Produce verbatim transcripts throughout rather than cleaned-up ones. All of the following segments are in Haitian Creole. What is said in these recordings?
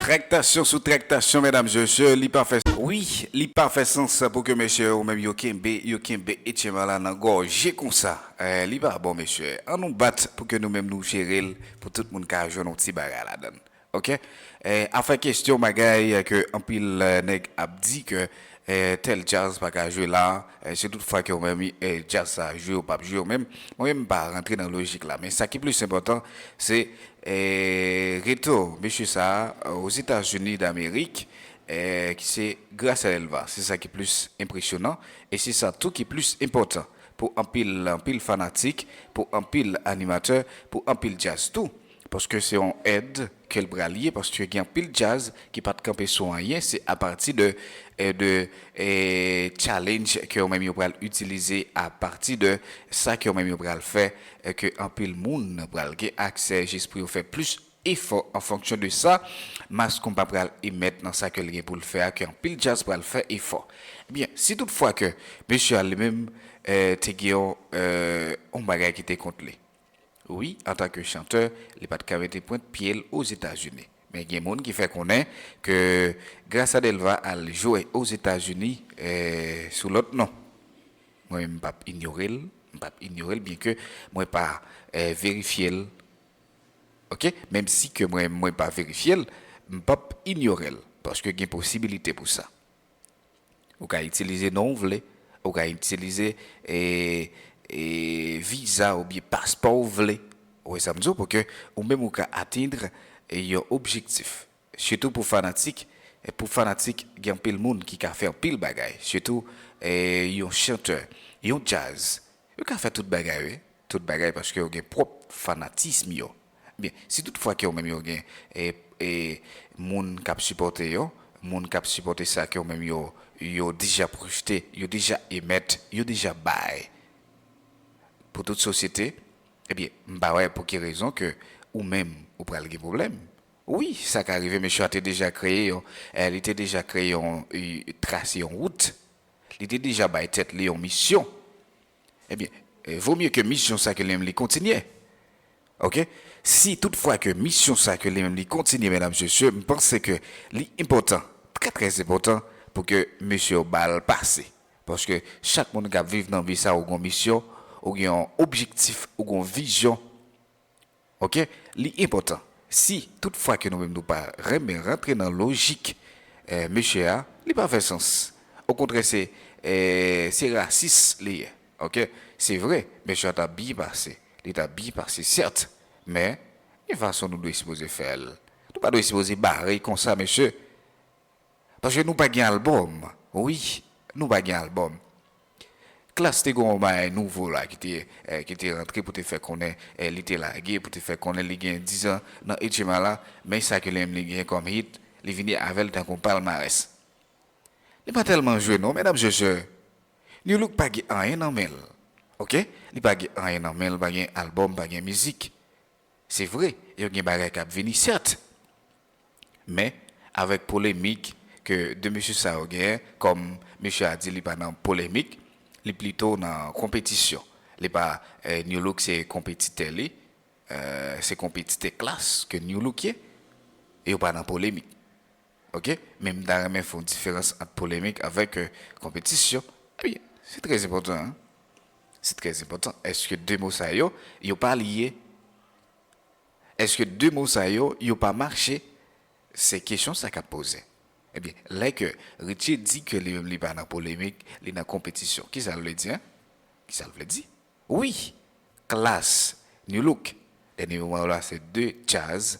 Traktasyon sou traktasyon, medam, mesye, li pa fè, wi, li pa fè sans pou ke mesye ou menm yo kenbe, yo kenbe H M A la nan gòje konsa. Eh, li pa bon, mesye. An nou bat pou ke nou menm nou jere l, pou tout moun ka jwenn yon ti bagay ladan l. Ok? Eh, afè kesyon bagay ke anpil, eh, nèg ap di ke, eh, tèl djaz pa ka jwe la, eh, si tout fwa ke ou menm, eh, djaz sa jwe ou p ap jwe ou menm, mwen menm m pa rantre nan lojik la. Men sa ki plis enpòtan, se, eh, retou mesye sa a, Ozetazini Damerik, eh, ki se Gracia Delva. Se sa ki plis enpresyonan e se sa tou ki plis enpòtan pou anpil, anpil fanatik, pou anpil animatè, pou anpil djaz tou. Paske se yon èd ke l pral ye, paske gen anpil djaz ki pa t kanpe sou anyen, se apati de, eh, de, eh, challenge ke yo menm yo pral itilize, apati de sa ke yo menm yo pral fè, eh, ke anpil moun pral gen aksè jis pou yo fè plis efò an fonksyon de sa, Mass Konpa pral emèt nan sa ke l gen pou l fè a, ke anpil djaz pral fè efò. Ebyen, si tout fwa ke mesye a li menm, eh, te gen yon, eh, yon bagay ki te kont li, wi, antanke chantè, li pa t ka mete pwent pye l Ozetazini. Men gen moun ki fè konnen ke Gracia Delva al jwe Ozetazini, eh, sou lòt non. Mwen menm m p ap inyore l, m p ap inyore l, byenke mwen pa, eh, verifye l. Ok? Menm si ke mwen, mwen pa verifye l, m p ap inyore l, paske gen posibilite pou sa. Ou ka itilize non w vle, ou ka itilize, eh, eh, viza oubyen paspò w vle. Ou wè sa m di w? Pou ke ou menm ou ka atenn, eh, yon objektif. Sitou pou fanatik, eh, pou fanatik, gen anpil moun ki ka fè anpil bagay. Sitou, eh, yon chantè, yon djaz. Yo ka fè tout bagay, wi. Tout bagay paske yo gen pwòp fanatism yo. Byen, si tout fwa ke yo menm yo gen, eh, eh, moun k ap sipòte yo, moun k ap sipòte sa ke yo menm yo, yo deja pwojte, yo deja emèt, yo deja bay pou tout sosyete, ebyen, m pa wè pou ki rezon ke ou menm ou pral gen pwoblèm. Wi, sa ka rive, mesye a te deja kreye yon, eh, li te deja kreye yon, eh, trase yon wout. Li te deja bay tèt li yon misyon. Ebyen, eh, vo mye ke misyon sa ke li menm li kontinye. Ok? Si tout fwa ke misyon sa ke li menm li kontinye, medam, mesye, m panse ke li enpòtan, trè, trè enpòtan pou ke mesye yo ba l pase. Paske chak moun k ap viv nan vi sa, ou gen yon misyon, ou gen yon objektif, ou gen yon vizyon. Ok? Li enpòtan. Si tout fwa ke nou menm nou pa renmen rantre nan lojik, eh, mesye a, li pa fè sans. Okontrè, se, eh, se rasis li ye. Ok? Se vre, mesye a t ap byen pase. Li t ap byen pase, sèt. Men, gen fason nou dwe sipoze fè l. Nou pa dwe sipoze bare konsa, mesye. Paske nou pa gen albòm. Wi, nou pa gen albòm. Klass te gen yon bagay nouvo la ki te, eh, ki te rantre pou te fè konnen, eh, li te lage, pou te fè konnen li gen diz an nan H M A la, men sa ke li menm li gen kòm hit, li vini avè l tankou yon palmarès. Li pa tèlman jwe non, medam, mesye. Nu Look pa gen anyen nan men l. Ok? Li pa gen anyen nan men l, pa gen albòm, pa gen mizik. Se vre, yo gen bagay k ap vini, sèt. Men, avèk polemik ke de mesye sa yo genyen, kòm mesye a di li pa nan polemik, li plito nan konpetisyon. Li pa, eh, Nu Look se konpetitè li, eh, se konpetitè Klass ke Nu Look ye, e yo pa nan polemik. Ok? Men m ta renmen fè yon diferans ant polemik avèk, eh, konpetisyon. Ebyen, se trè enpòtan, en. Se trè enpòtan. Èske de mo sa yo, yo pa lye? Èske de mo sa yo, yo pa mache? Se kesyon sa k ap poze. Ebyen, lè ke Richie di ke li menm li pa nan polemik, li nan konpetisyon, kisa l vle di, en? Kisa l vle di? Wi, Klass, Nu Look, dènye moman yo la, se de djaz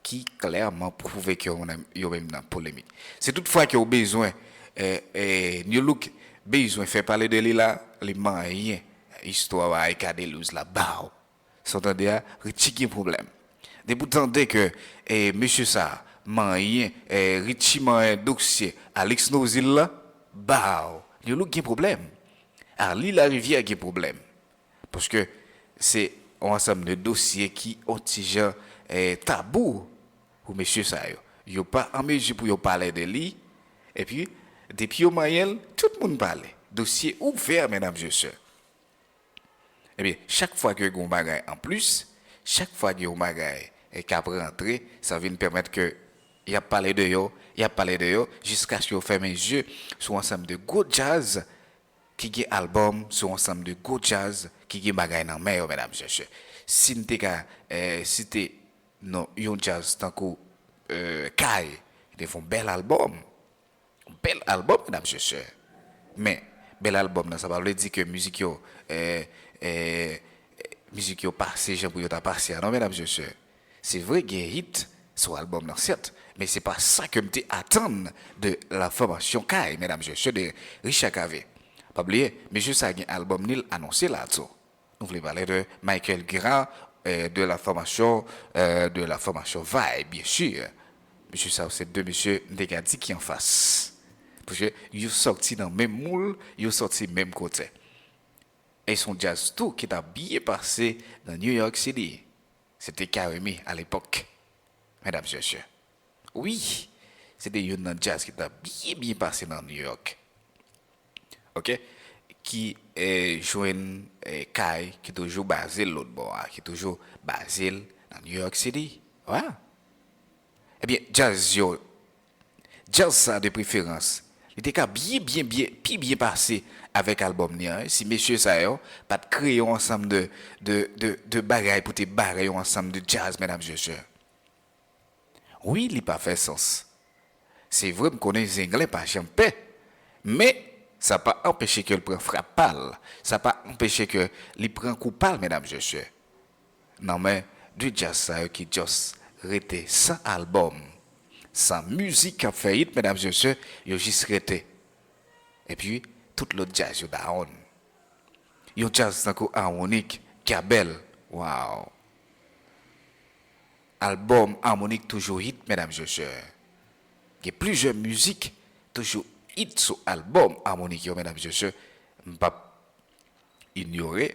ki klèman pwouve ke yo menm, yo menm nan polemik. Si tout fwa ke w bezwen, eh, eh, Nu Look bezwen fè pale de li la, li manyen istwa a e Cadelouse la, baw. Sa w tande a, Richie gen pwoblèm. Depi w tande ke, eh, mesye sa a manyen, eh, Richie manyen dosye Alix Nozil la, baw, Nu Look gen pwoblèm. Arly Larivière gen pwoblèm. Paske se yon ansanm de dosye ki yon ti jan, eh, tabou pou mesye sa yo. Yo pa an mezi pou yo pale de li. Epi, depi yo manyen l, tout moun pale. Dosye ouvè, medam, mesye. Ebyen, chak fwa ke gen yon bagay anplis, chak fwa gen yon bagay, eh, k ap rantre, sa vin pèmèt ke Y ap pale de yo, y ap pale de yo, jiskaske yo fèmen zye sou ansanm de gwo djaz ki gen albòm, sou ansanm de gwo djaz ki gen bagay nan men yo, medam, mesye. Si n te ka eh, site non yon djaz tankou eh, Kay, ki te fè yon bèl albòm, bèl albòm, medam, mesye. Men, bèl albòm nan, sa pa vle di ke mizik yo, eh, eh, mizik yo pase jan pou yo ta pase a, non, medam, mesye. Se vre, gen hit sou albòm nan, sèt, men se pa sa ke m te atann de la fòmasyon Kay, medam, mesye, de Richard Cavé. Pa bliye, mesye sa gen albòm li l anonse la tou. Nou vle pale de Michael Guerra, eh, de la fòmasyon, eh, de la fòmasyon Vibe, byen si. Mesye sa yo se de mesye m te ka di ki anfas. Paske yo sòti nan menm moul, yo sòti menm kote. E se yon djaz tou ki t ap byen pase nan New York City. Se te Carimi alepòk, medam, mesye. Wi, se te youn nan djaz ki t ap byen, byen pase nan New York. Oke? Ki eh, jwenn eh, Kay, ki toujou baze l lòt bò a, ki toujou baze l nan New York City. Wi. Ebyen, djaz yo, djaz sa de preferans, li te ka byen, byen, byen, pi byen pase avèk albòm li an, si mesye sa yo pa t kreye yon ansanm de, de, de, de bagay pou te bare yon ansanm de djaz, medam, mesye. Wi, li pa fè sans. Se vre, m konnen Zenglen pa janm pè, men sa pa anpeche ke l pran frap pa l, sa pa anpeche ke li pran kou pa l, medam, mesye. Nan men de djaz sa yo ki just rete san albòm, san mizik k ap fè hit, medam, mesye, yo jis rete. Epi, tout lòt djaz yo dawonn. Yon djaz tankou Harmonik, Kabèl, waw. Albòm Harmonik toujou hit, medam, mesye. Gen plizyè mizik toujou hit sou albòm Harmonik yo, medam, mesye. M p ap inyore,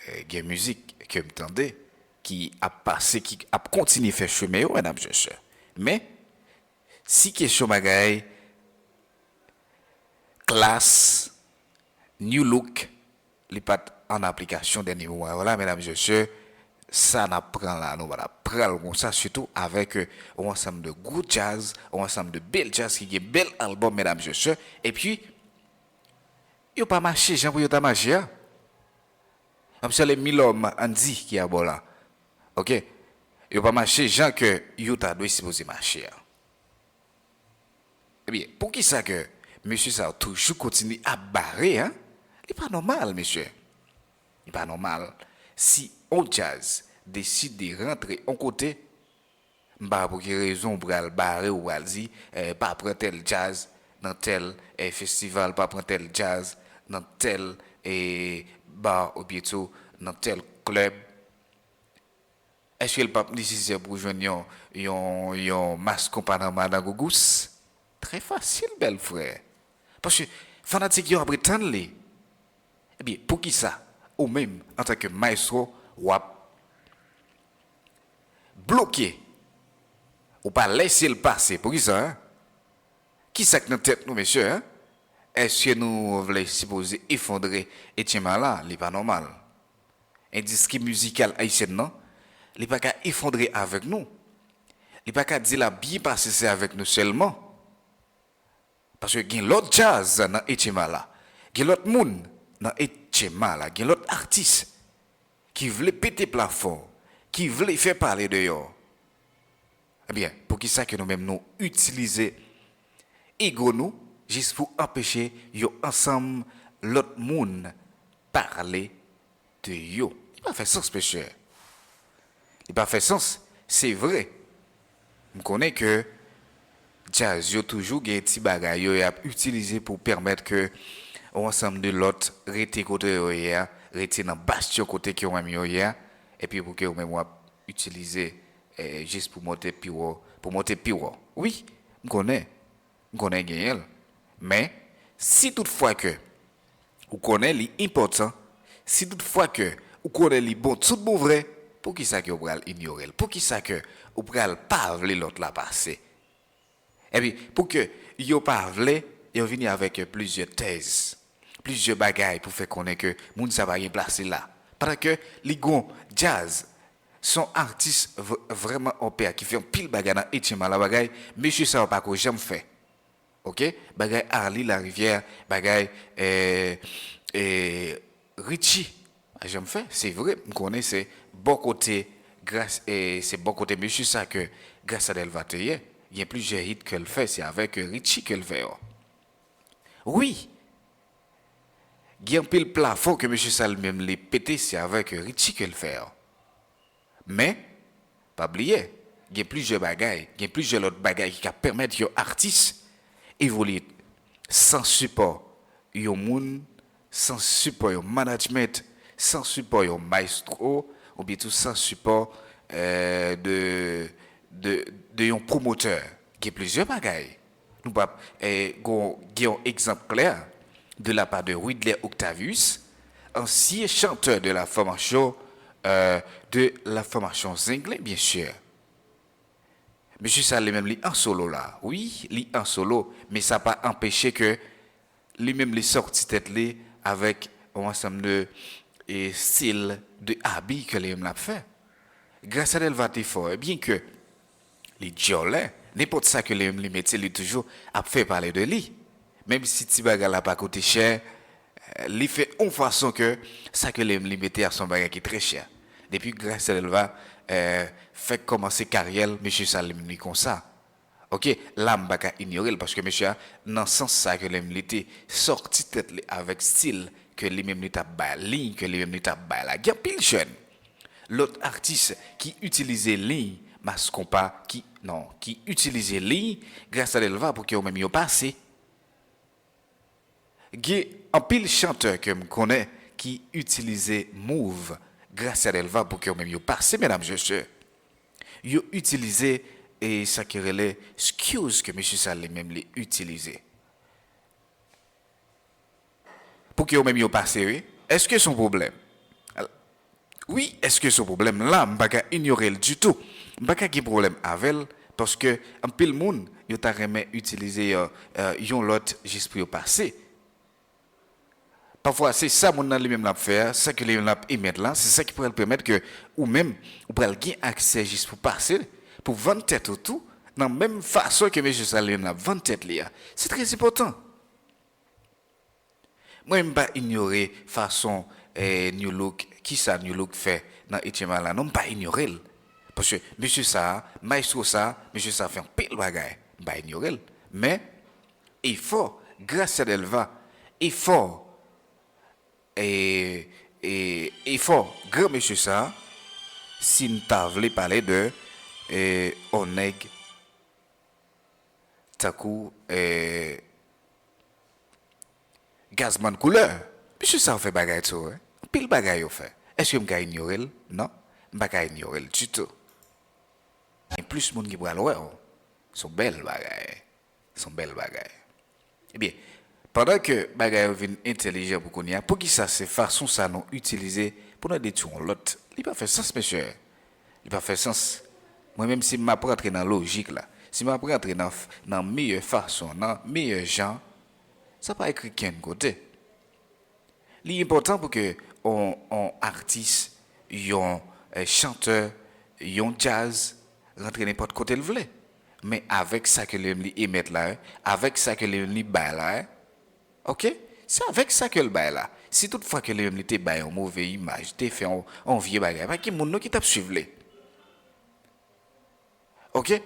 eh, gen mizik ke m tande ki ap pase, ki ap kontinye fè chemen yo, medam, mesye. Men, si kesyon bagay klas, new look, li pa t an aplikasyon dènye moman yo la, medam, mesye, sa n ap pran la, nou pa t ap pran l konsa, sitou avèk eh, yon ansanm de gwo djaz, yon ansanm de bèl djaz ki gen bèl albòm, medam, mesye, epi yo pa mache jan pou yo ta mache a. Kòmsi se Milòm Andy ki abò la. Oke? Yo pa mache jan ke yo ta dwe sipoze mache a. Ebyen, poukisa ke mesye sa yo toujou kontinye ap bare, en? Li pa nòmal, mesye. Li pa nòmal. Si on djaz deside rantre on kote, m pa wè pou ki rezon ou pral bare, ou pral di, eh, pa pran tèl djaz nan tèl eh, festival, pa pran tèl djaz nan tèl eh, bar oubyen tou nan tèl klèb. Èske l p ap nesesè pou w jwenn yon, yon, yon mas konpa nan madan gougous? Trè fasil, bèl frè. Paske fanatik yo ap ret tann li. Ebyen, poukisa ou menm, antanke maestro, w ap bloke, ou pa lese l pase? Poukisa, en? Kisa k nan tèt nou, mesye, en? Èske nou vle sipoze efondre Etchenmala? Li pa nòmal. Endistri mizikal ayisyèn nan, li pa ka efondre avèk nou. Li pa ka di l ap byen pase se avèk nou sèlman. Paske gen lòt djaz nan Etchenmala. Gen lòt moun nan Etchenmala. Gen lòt atis ki vle pete plafon, ki vle fè pale de yo. Ebyen, poukisa ke nou menm nou itilize ego nou jis pou anpeche yon ansanm lòt moun pale de yo? Li pa fè sans, mesye. Li pa fè sans. Se vre. M konnen ke djaz yo toujou gen ti bagay yo y ap itilize pou pèmèt ke yon ansanm de lòt rete kote yo ye a, rete nan bastyon kote ke yo menm yo ye a, epi pou ke yo menm w ap itilize eh, jis pou monte pi wo, pou monte pi wo. Wi, m konnen, m konnen genyen l. Men, si tout fwa ke ou konnen li enpòtan, si tout fwa ke ou konnen li bon tout bon vre, poukisa ke ou pral inyore l? Poukisa ke ou pral pa vle lòt la pase? Epi, pou ke yo pa vle, yo vini avèk plizyè tèz, plizyè bagay pou fè konnen ke moun sa pa gen plas li la. Pandan ke li gon djaz, Se yon atis v- vrèman opè ki fè anpil bagay nan etyenm la, bagay mesye sa yo pa ko janm fè. Oke? Bagay Arly Larivière, bagay eh, eh, Richie pa janm fè. Se vre, m konnen se bò kote Gras, eh, se bò kote mesye sa ke Gracia Delva te ye. Gen plizyè hit ke l fè, se avèk eh, Richie ke l fè yo. Wi, gen anpil plafon ke mesye sa li menm li pete, se avèk eh, Richie ke l fè yo. Men, pa bliye, gen plizyè bagay, gen plizyè lòt bagay ki ka pèmèt yon atis evolye san sipò yon moun, san sipò yon management, san sipò yon maestro, oubyen tou san sipò eh, de, de, de yon pwomotè. Gen plizyè bagay. Nou pa eh, gon, gen yon egzanp klè de la pa de Widler Octavius, ansyen chantè de la fòmasyon eh, de la fòmasyon Zenglen, byen si. Mesye sa li menm li an solo la. Wi, li an solo, men sa pa anpeche ke li menm li sòti tèt li avèk yon ansanm de eh, stil de abi ke li menm l ap fè. Gracia Delva te fò, byen ke li djòlè, nenpòt sa ke li menm li mete, li toujou ap fè pale de li. Menm si ti bagay la pa koute chè, eh, li fè yon fason ke sa ke li menm li mete a se yon bagay ki trè chè. Depi Gracia Delva eh, fèk kòmanse karyè l, mesye sa li menm li konsa. Oke, la m pa ka inyore l, paske mesye a, nan sans sa ke li menm li te sòti tèt li avèk stil ke li menm li t ap bay, liy ke li menm li t ap bay la. Gen anpil jèn, lòt atis ki itilize liy mas konpa, ki, non, ki itilize liy Gracia Delva pou ke yo menm yo pase. Gen anpil chantè ke m konnen ki itilize move Gracia Delva pou ke yo menm yo pase, medam, mesye. Yo itilize eh, sa ki rele skills ke mesye sa li menm li itilize. Pou ke yo menm yo pase, wi. Èske se yon pwoblèm? Al- Wi, èske se yon pwoblèm? La, m pa ka inyore l ditou. M pa ka gen pwoblèm avè l, paske anpil moun, yo ta renmen itilize eh, eh, yon lòt jis pou yo pase. Pafwa, se sa moun nan li menm l ap fè a, sa ke li menm l ap emèt la, se sa ki pral pèmèt ke ou menm, ou pral gen aksè jis pou pase, pou vann tèt ou tou, nan menm fason ke mesye sa li menm l ap vann tèt li a. Se trè enpòtan. Mwen, m pa inyore fason eh, Nu Look, kisa Nu Look fè nan etyenm la, non, m pa inyore l. Paske mesye sa a, maestro sa a, mesye sa a fè anpil bagay. M pa inyore l. Men, efò Gracia Delva, efò, e, e, efò gran mesye sa a, si n ta vle pale de e, on nèg tankou e, Gazman Koulè. Mesye sa yo fè bagay tou, wi. Anpil bagay yo fè. Èske m ka inyore l? Non, m pa ka inyore l ditou. Gen plis moun ki pral wè w. Se yon bèl bagay. Se yon bèl bagay. Ebyen, pandan ke bagay yo vin entèlijan pou kounye a, poukisa se fason sa nou itilize pou nou detwi yon lòt? Li pa fè sans, mesye. Li pa fè sans. Mwen menm, si m ap rantre nan lojik la, si m ap rantre nan, nan meyè fason, nan meyè jan, sa pa ekri kenn kote. Li enpòtan pou ke on, on atis, yon eh, chantè, yon djaz rantre nenpòt kote l vle. Men avèk sa ke li menm li emèt la, avèk sa ke li menm li bay la, oke? Se avèk sa ke l bay la. Si toutfwa ke li menm li te bay yon move imaj, te fè yon, yon vye bagay, pa gen moun non ki t ap swiv li. Oke?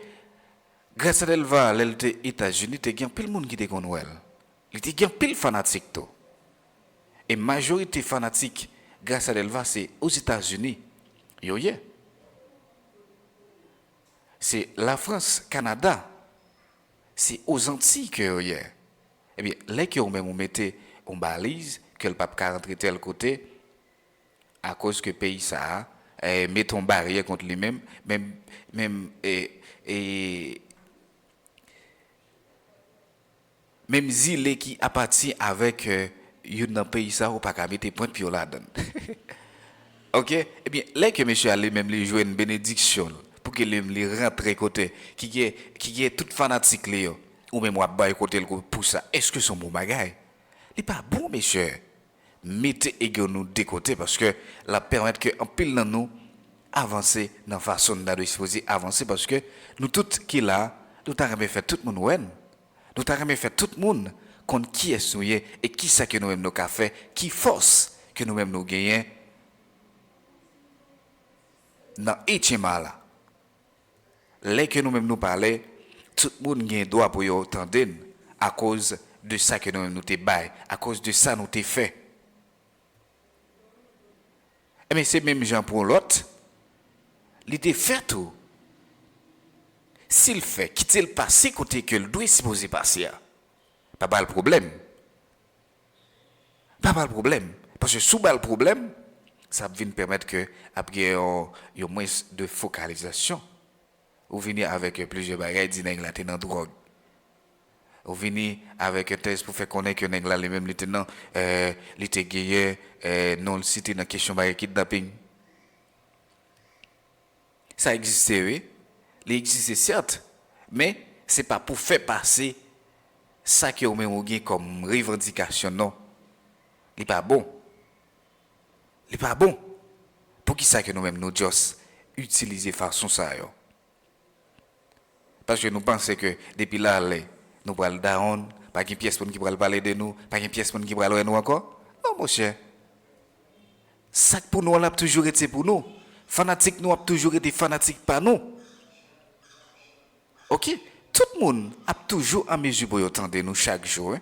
Gracia Delva, lè l te Etazini, te gen anpil moun ki te konn wè l. Li te gen anpil fanatik tou. E majorite fanatik Gracia Delva se Ozetazini yo ye. Se Lafrans, Kanada. Se Ozantiy ke yo ye. Ebyen, lè ke ou menm ou mete yon baliz ke l p ap ka rantre tèl kote, akoz ke peyi sa a eh, mete yon baryè kont li menm, menm, menm, eh, eh, menm zile ki apatyen avèk eh, youn nan peyi sa a, ou pa ka mete pwent pye w ladan l. Oke? Ebyen, lè ke mesye a li menm li jwenn benediksyon l, pou ke li menm li rantre kote ki gen, ki gen tout fanatik li yo, ou menm w ap boykote l pou sa, èske se yon bon bagay? Li pa bon, mesye. Mete ego nou de kote, paske l ap pèmèt ke anpil nan nou avanse nan fason n ta dwe sipoze avanse, paske nou tout ki la, nou ta renmen fè tout moun wè n. Nou ta renmen fè tout moun konn kiyès nou ye e kisa ke nou menm nou ka fè, ki fòs ke nou menm nou genyen nan H M A la. Lè ke nou menm nou pale, tout moun gen dwa pou yo tande n akoz de sa ke nou menm nou te bay, akoz de sa nou te fè. Ebyen, se menm jan pou yon lòt, li te fè tou. Si l fè, kite l pase kote ke l dwe sipoze pase a. Pa ba l pwoblèm. Pa ba l pwoblèm. Paske si w ba l pwoblèm, sa ap vin pèmèt ke ap gen yon, yon mwens de fokalizasyon. Ou vini avèk plizyè bagay, di nèg la te nan dwòg. Ou vini avèk tèz pou fè konnen ke nèg la li menm li te nan, eh, li te genyen, eh, non l site nan kesyon bagay kidnaping. Sa egziste, wi. Li egziste, sèt. Men, se pa pou fè pase sa ke ou menm ou gen kòm revandikasyon, non. Li pa bon. Li pa bon. Poukisa ke nou menm nou just itilize fason sa yo? Paske nou panse ke depi la ale, nou pral down, pa gen pyès moun ki pral pale de nou, pa gen pyès moun ki pral wè nou ankò? Non, monchè. Sa k pou nou an, l ap toujou rete pou nou. Fanatik nou ap toujou rete fanatik pa nou. Oke? Tout moun ap toujou an mezi pou yo tande nou chak jou, wi.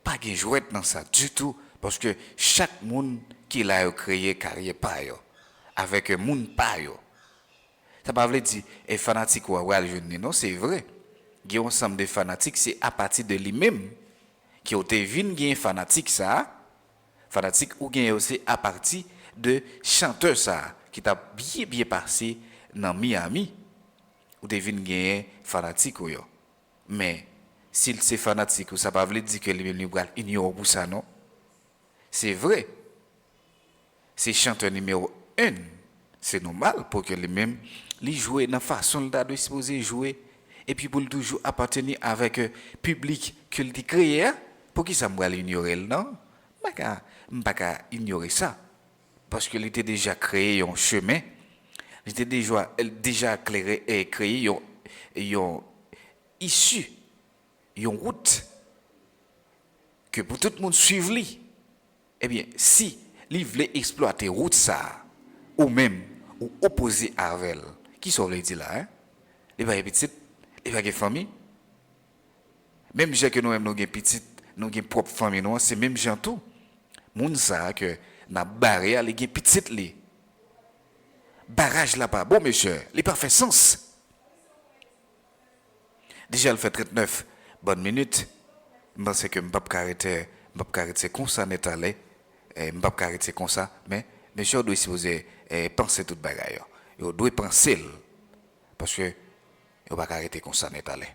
Pa gen jwèt nan sa ditou, paske chak moun ki la yo kreye karyè pa yo, avèk moun pa yo. Sa pa vle di, e fanatik ou a pral jwenn li, non, se vre. Gen yon ansanm de fanatik, se apati de li menm ke w te vin gen fanatik sa a. Fanatik ou gen yo, se apati de chantè sa a, ki t ap byen, byen pase nan Miami. Ou te vin genyen fanatik ou yo. Men, si l se fanatik ou, sa pa vle di ke li menm li pral inyore w pou sa, non. Se vre. Se chantè nimewo en. Se nòmal pou ke li menm, li jwe nan fason l ta dwe sipoze jwe. Epi pou l toujou apateni avèk, eh, piblik ke l te kreye a. Poukisa m pral inyore l, non? M pa ka, m pa ka inyore sa. Paske li te deja kreye yon chemen. Li te deja, deja klere, eh, kreye yon, yon isi, yon wout ke pou tout moun swiv li. Ebyen, si li vle eksplwate wout sa a, ou menm, ou opoze avè l, kisa w vle di la, en? Li pa gen pitit, li pa gen fanmi. Menm jan ke nou menm nou gen pitit, nou gen pwòp fanmi nou an, se menm jan tou. Moun sa a ke n ap bare a, li gen pitit li. Baraj la pa bon, mesye, li pa fè sans. Deja l fè trannèf bòn minit. M panse ke m p ap ka rete, m p ap ka rete konsa nèt ale. Eh, m p ap ka rete konsa, men mesye yo dwe sipoze, eh, panse tout bagay yo. Yo dwe panse l, paske yo pa ka rete konsa nèt ale.